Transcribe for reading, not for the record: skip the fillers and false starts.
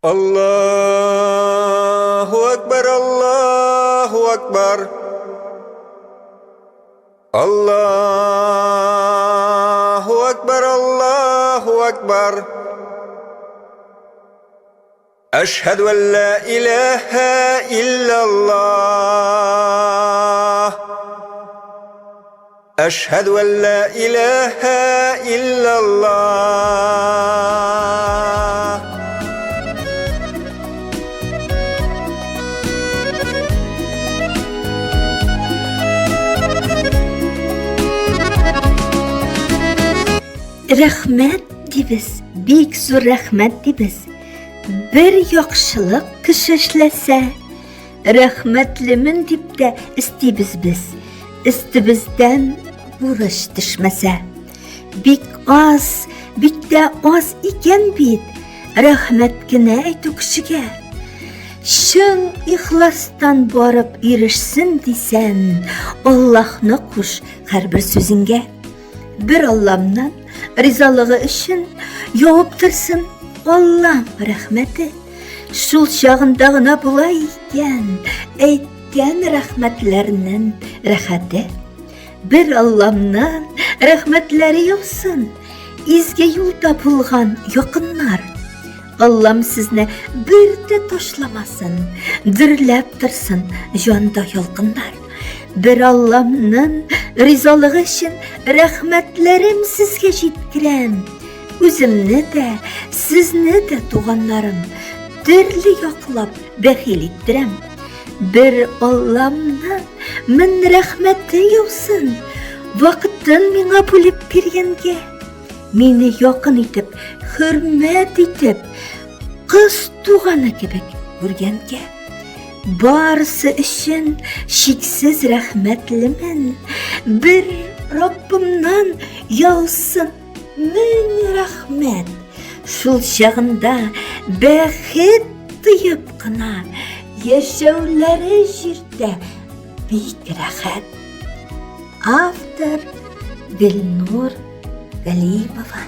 Аллаһу акбар, Аллаһу акбар. Аллаһу акбар, Аллаһу акбар. Әшһәду ан ла илаһа иллаллаһ. Әшһәду ан ла илаһа иллаллаһ. Рәхмәт дибез, бик зур рәхмәт дибез. Бер яхшылык кеше эшләсә, Рәхмәтлемен дип тә өстибез без. Өстебездән бурыч төшмәсә. Бик аз, бик тә аз икән бит. Рәхмәт кенә әйтү кешегә. Чын ихластан барып ирешсен дисән, Аллаһны куш һәрбер сүзеңгә. Бер Алламнан ризалыгы өчен явып торсын Аллам рәхмәте. Шул чагында гына була икән әйткән рәхмәтләрнең рәхәте. Бер Алламнан рәхмәтләре яусын, изге юлда булган якыннар. Аллам сезне бер дә ташламасын, дөрләп торсын җанда ялкыннар. Бер Алламның ризалыгы өчен рәхмәтләрем сезгә җиткерәм. Үземне дә, сезне дә, туганнарым, төрле яклап бәхил иттерәм. Бер Алламның мең рәхмәте яусын, вакытын миңа бүлеп биргәнгә. Мине якын итеп, хөрмәт итеп, кыз туганы кебек күргәнгә. Барысы өчен чиксез рәхмәтлемен. Бер Раббымнан яусын Мең рәхмәт! Шул чагында бәхет тоеп кына яшәүләре җирдә бик рәхәт. Автор Гөлнур Галимова.